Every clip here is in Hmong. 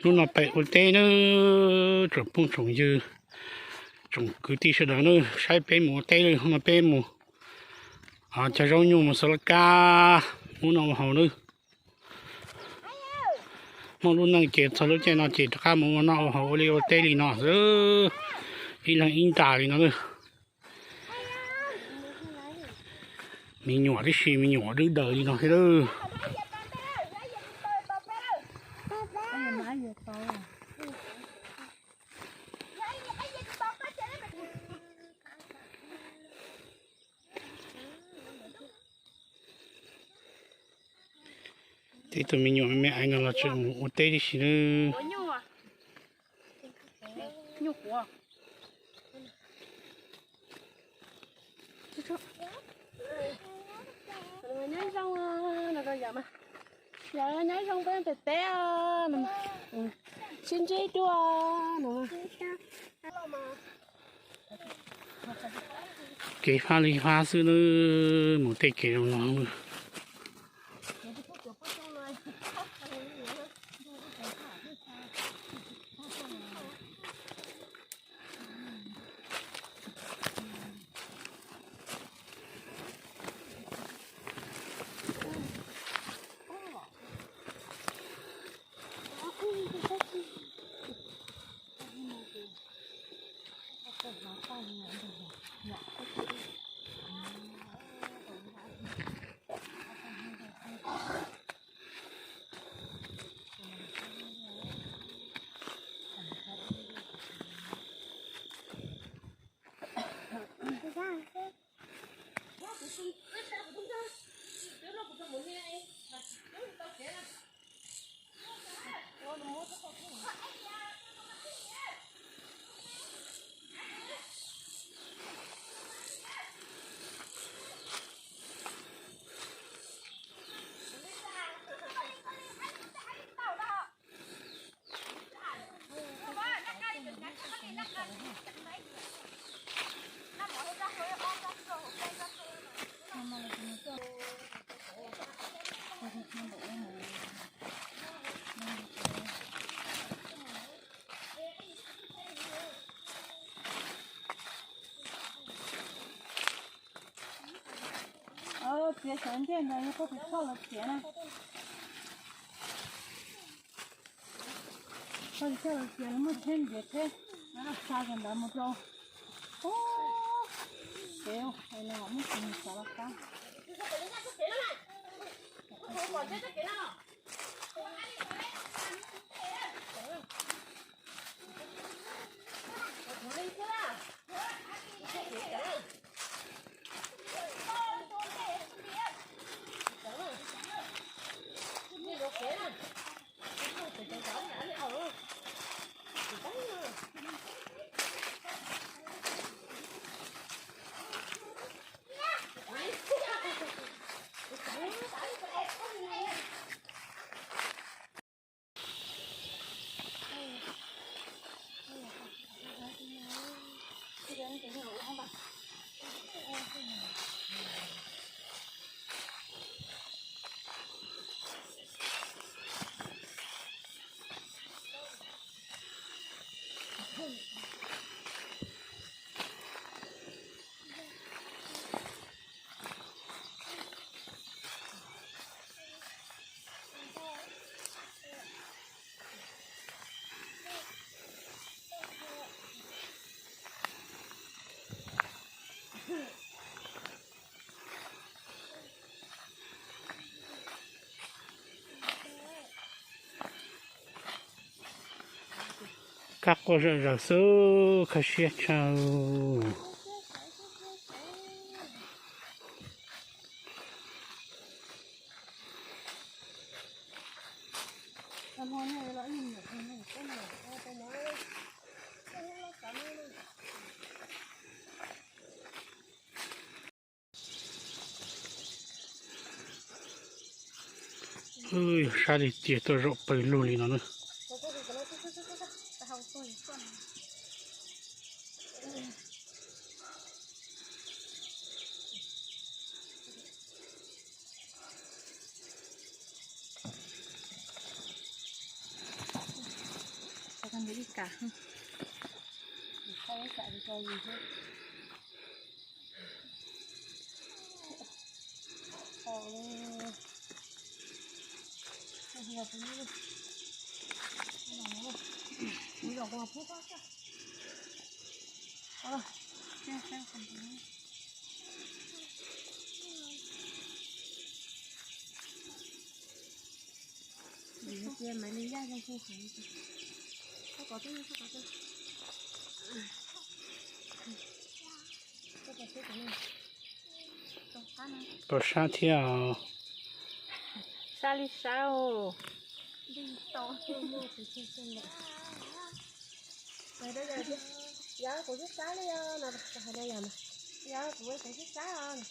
Hnub no pem ua teb nawb, tsoom phooj tsoom ywg, tsoom kwv tij sawv daws nawb, saib peb mus ua teb lawm. Hnub no peb mus cog zaub nyuj mus xaws laj kab, hnub no ua haus nawb. Muaj lub neej ces txog lub caij no ces rov qab mus ua noj ua haus ua liaj ua teb li no xwb, ib leeg ib nra li no nawb. Me nyuam tib si, me nyuam dub daws li no thiab lawm. Tej tus me nyuam me me ais no los tseem mus ua teb tib si nawb. Nyob zoo, nyob zoo peb pem teb, sib ntsib dua. Kev fab li fab xwb nawb, mus tej kev zoo no. Txiav cov ncej ntawd yog koj tsis txhob los txiav na. Koj tsis txhob los txiav, muaj tsheb ntiav tsheb, xa cov ntawd mus rau ub, kev no muaj tus mus xav los kab. Kab quaj zom zaws xwb, kho siab tshaj. Sab li tias tuaj zaum pawg lug li no na. Tau sab thiab. Sab li sab. Yog kuv twb sab li os no, hais no yog, yog kuv twb sab os.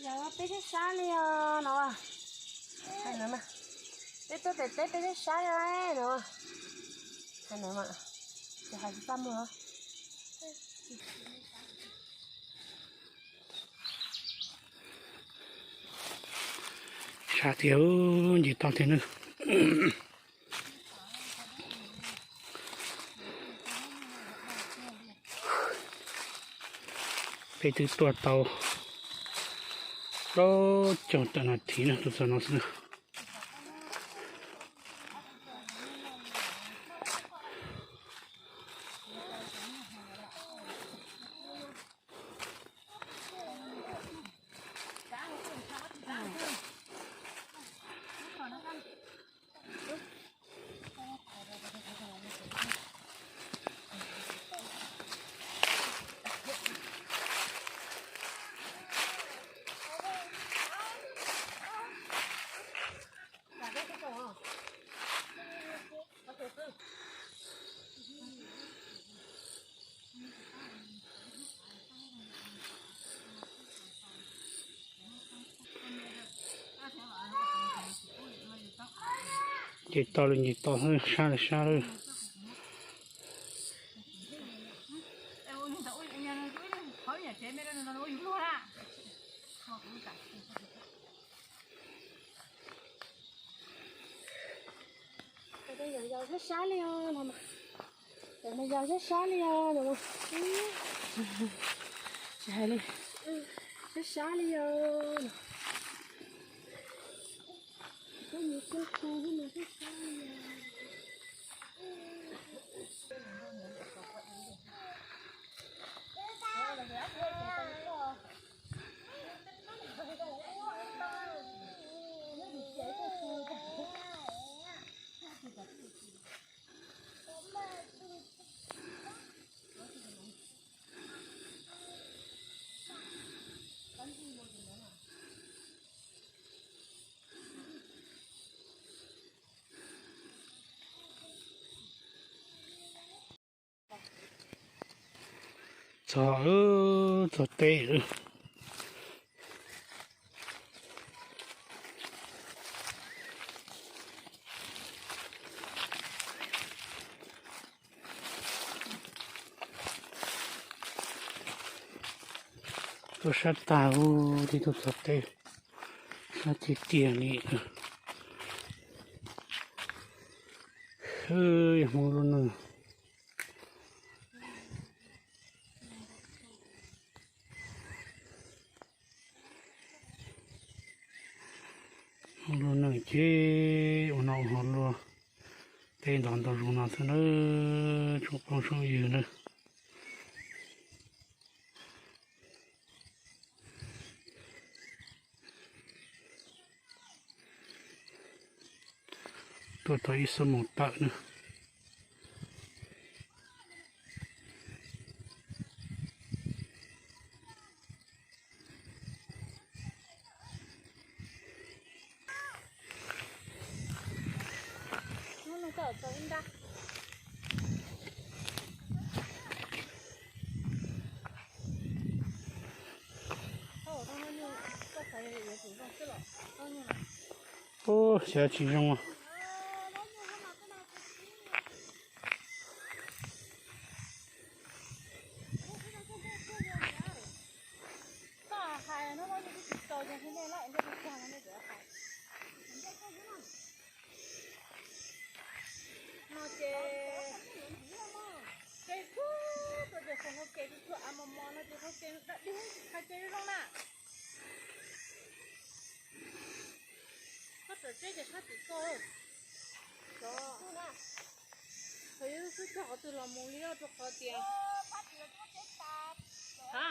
Yog peb twb sab li os no. Hais no mas, peb tuaj pem teb peb twb sab li no. Hais no mas, ces hais tsis tau mus. Sab tiag, nce toj tiag na. Peb twb tuaj tau plaub caug tawm nas this no tuaj txog no xwb na. Nce toj li nce toj, sab li sab lawm. Yog sab sab li os no, yog sab sab li os no, tsis hais li, sab sab li os. Txog, txog teb lawm. Tuaj sab tag, twb tuaj txog teb, sab tiag tiag li. Yog Hmoob lub neej. Hmoob lub neej ces ua noj ua haus luaj, teb ntov ntau zoo no xwb nawb, tsoom phooj tsoom ywg nawb. Tuaj tau ib xuab moos tawm na. Ub, xyov tsis zoo. Tsuag av mos mos no ces tau ke dab dig, tsis tshua ke zoo na. Koj tsom tseb ces koj tsis txog. Qhov yus xub cog qhov twg los mus li rau qhov tias ha.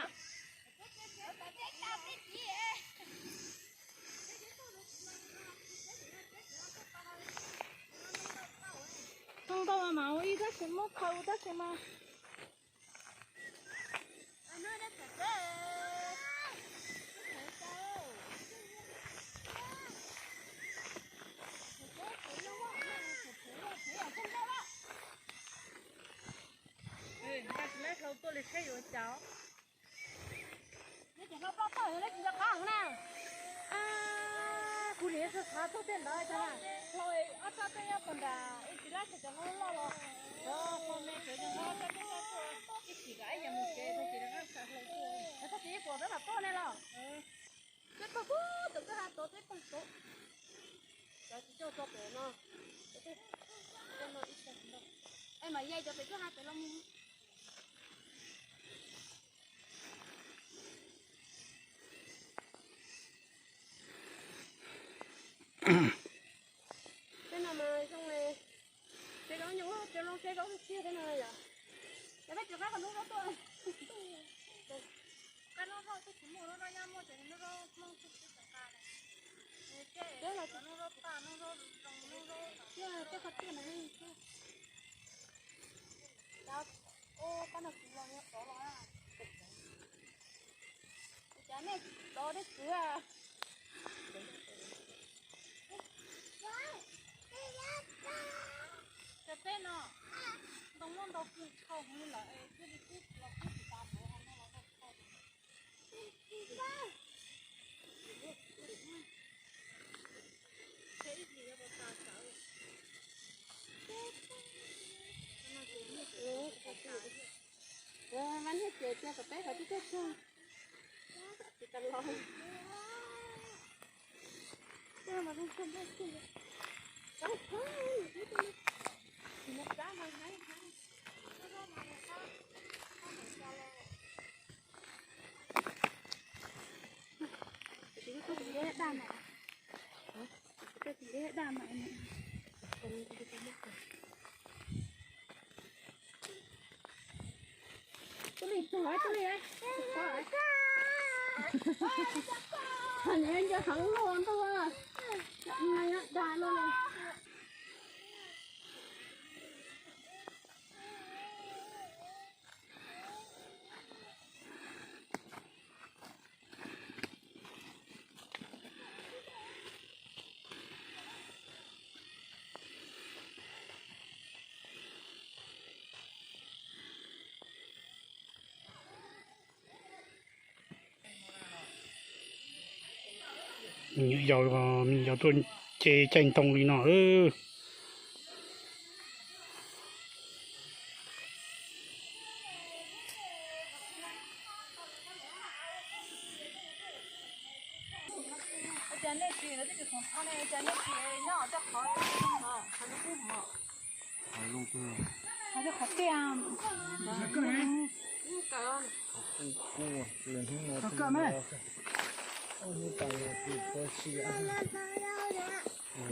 Tau ntau mas ua ib tab sis muab khaws ua tab sis mas. Nqa tsis laib hlau tuaj li saib yuav cas. Neb tsis hlau ploj tag, neb tsis nco qab heev na. Kuv nim xav xav tuaj tej ntawd cas hlau ob tsob twb nyob puag nram ib tsis lab tsis cov hlau loj los. Cov hlau me cov hlau ob tsob twb nyob tuaj ib chim kom ib yam mus kev rau ces rov qab xav hlau tuaj. Tag kis ib puas peb mam tuaj ne los. Peb pag pub tom kwj ha tod, peb pag tod. Cov tsis coj tso pem no. Es mam yai cov pem kwj ha pem los mus. Tej no mas zoo li, tej zaub nyuj, tej zaub, tej zaub tiag thiab no yom. Yog peb tsis qab qhov hnub zaub tuaj. Qab hnub zaub twb tsis muaj, hnub zaub nyab muaj ces hnub zaub Hmoob twb tsis tau qab. Tej zaub paj, hnub zaub zoo, hnub zaub, tej qhov tiaj no. Ua pab no kuv los yog rov los na. Cas nej rov deb kwv. Cov teb no ntoo muab ntau kawg, tshau heev li lawm es thiaj li twb los twb tsis tas npaum no los tau tshau. Mas niag ces tias kom peb qhov tib teb tshau. Tsis tas los. Daj mas, daj mas. Tub li txog, tub li. Nco heev luaj ntuj, dag luaj li. Me nyuam yaus, me nyuam yaus tuaj nce caij ntoo li no.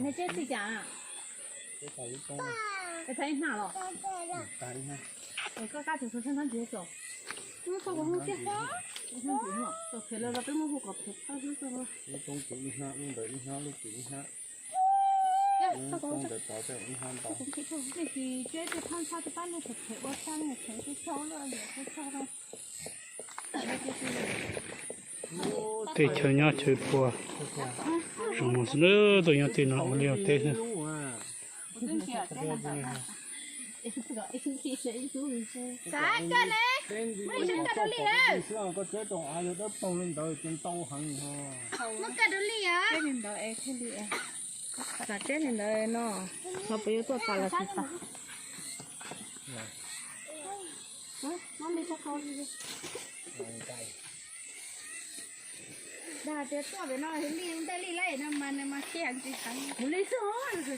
Nej tseb txij cas? Es txhais ib hnab los? Es koj kab tus xov xeeb ntawd ntxiv tso. Tus phem los peb muab hu kom phem tau xwb. Lub roob tus ib hnab, lub ntawd ib hnab, lub tim ib hnab. Lub roob ntawd tod tej ib hnab ntau. Nej tsis tseb tej phab ntxhab tej pab lug phem phem ua tag, phem tej tsaug lawm, phem tej tsaug lawm. Tej chaw nyob chaw puag zoo no xwb, tuaj nyob tej no ua liaj ua teb xwb. Xav kawg ne, muaj ib sab kawg dua li na. Muaj kawg dua li os. Tseb li ntawd no, no puas yuav tuaj tas los tsis tas? Dag tias tuaj pem no li ntej li lawm no mas nws mas khiav heev tsis heev. Kuv li xwb.